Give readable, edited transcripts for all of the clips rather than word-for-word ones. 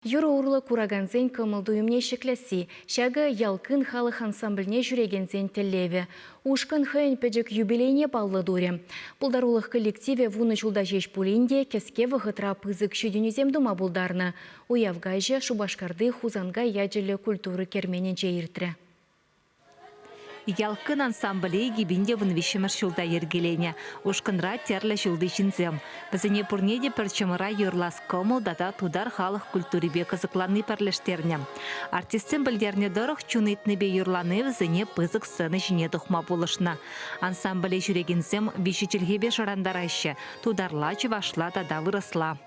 Юрӑ урлӑ куракансен кӑмӑл-туйӑмне ҫӗклесси ҫакӑ Ялкын халӑх ансамбльне ҫӳрекенсен тӗллевӗ. Ушкӑн хӑйӗн пӗчӗк юбилейне паллӑ турӗ. Пултарулӑх коллективӗ вунӑ ҫулта ҫеҫ пулин те кӗске вӑхӑтра пысӑк ҫитӗнӳсем тума пултарнӑ. Уяв каҫӗ Шупашкарти Хусанкай ячӗллӗ культура керменӗнче иртрӗ. Ялкын ансамбле 2013-мӗш ҫулта йӗркеленӗ. Ушкӑнра тӗрлӗ ҫулти ҫынсем. Вӗсене пурне те пӗр чӑмӑра юрлас кӑмӑл тата тутар халӑх культурипе кӑсӑкланни пӗрлештернӗ. Артистсем пӗлтернӗ тӑрӑх, чун ыйтнипе юрлани вӗсене пысӑк сцена ҫине тухма пулӑшнӑ. Ансамбле ҫӳрекенсем виҫӗ чӗлхепе шӑрантараҫҫӗ: тутарла, чӑвашла тата вырӑсла.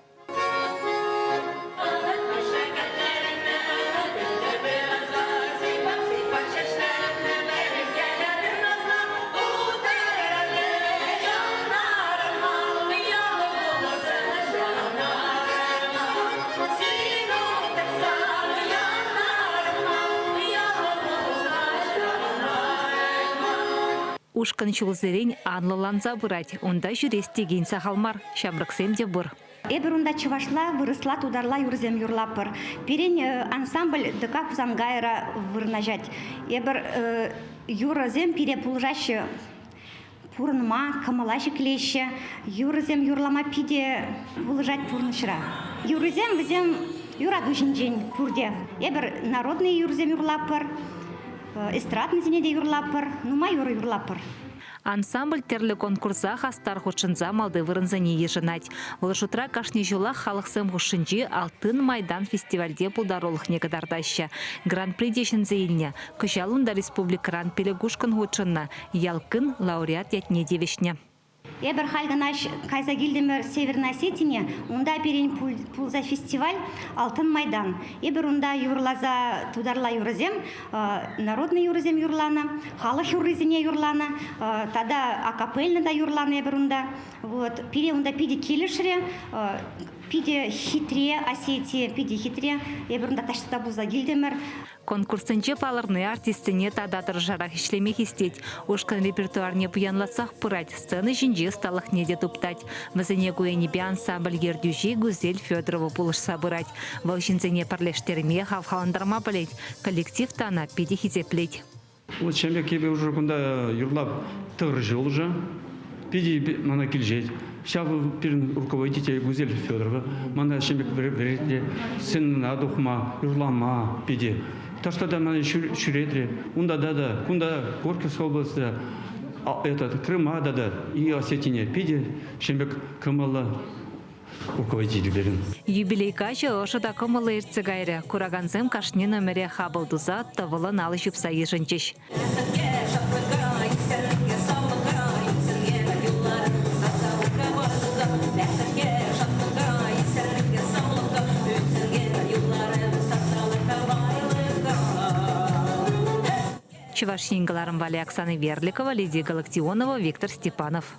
Ушкӑн ҫулсерен анлӑланса пырать. Унта ҫӳрес текен сахал мар, ҫамрӑксем те пур. Эпир унта чӑвашла, вырӑсла, тутарла юрӑсем юрлатпӑр. Пирӗн ансамбль ДК Хусанкайра вырнаҫать. Эпир юрӑсем пире пулӑшаҫҫӗ пурӑнма, кӑмӑла ҫӗклеҫҫӗ. Юрӑсем юрлама питӗ пулӑшать пурнӑҫра. Юрӑсем вӗсем юрату ҫинчен пурте. Эпир народный юрӑсем юрлатпӑр, эстрадныйсене те юрлатпӑр, нумай юрӑ юрлатпӑр. Ансамбль тӗрлӗ конкурса хастар хутшӑнса малти вырӑнсене йышӑнать. Вӑл шутра кашни ҫулах халӑхсем хушшинчи Алтын Майдан фестивальте пултарулӑхне кӑтартаҫҫӗ. Гран-при те ҫӗнсе илнӗ. Кӑҫал унта республикӑран пилӗк ушкӑн хутшӑннӑ. Ялкын лауреат ятне тивӗҫнӗ. Эпир халь кӑна кайса килтӗмӗр Северной Осетине. Унта пирӗн пулса фестиваль Алтын Майдан. Эпир унта юрласа тутарла юрӑсем, народный юрӑсем юрланӑ, халӑх юррисене юрланӑ, тата акапельно та юрланӑ эпир унта. Вот. Пире унта питӗ килӗшрӗ. Питӗ хитре Осетия, питӗ хитре. Эпир унта таҫта та пулса килтӗмӗр. Конкурссенче палӑрни артистсене тата тӑрӑшарах ӗҫлеме хистет. Ушкӑн репертуарне пуянлатсах пырать, сцена ҫинчи ӑсталӑхне те туптать. Вӗсене ку енӗпе ансамбль ертӳҫи Гузель Федорова пулӑшса пырать. Вӑл ҫынсене пӗрлештерме, хавхалантарма пӗлет. Коллектив та ӑна питӗ хисеплет. Вот ҫемье эпӗ уже кунта юрлап тӑхӑр ҫул уже. Питӗ мана килӗшет. Ҫав пирӗн руководитель Гузель Федорова мана ҫемье вӗрентнӗ сценӑна тухма, юрлама питӗ. Таҫта та мана ҫӳретрӗ. Унта та та, кунта Горьковская областьра, этот, Крыма та та, и Осетине питӗ ҫемье кӑмӑллӑ руководитель пирӗн. Юбилей каҫӗ ӑшӑ та кӑмӑллӑ иртсе кайрӗ. Куракансем кашни номере хапӑл туса тӑвӑллӑн алӑ ҫупса йышӑнчӗҫ. Чӑваш Ен кӑларӑм валли Оксана Верликова, Лидия Галактионова, Виктор Степанов.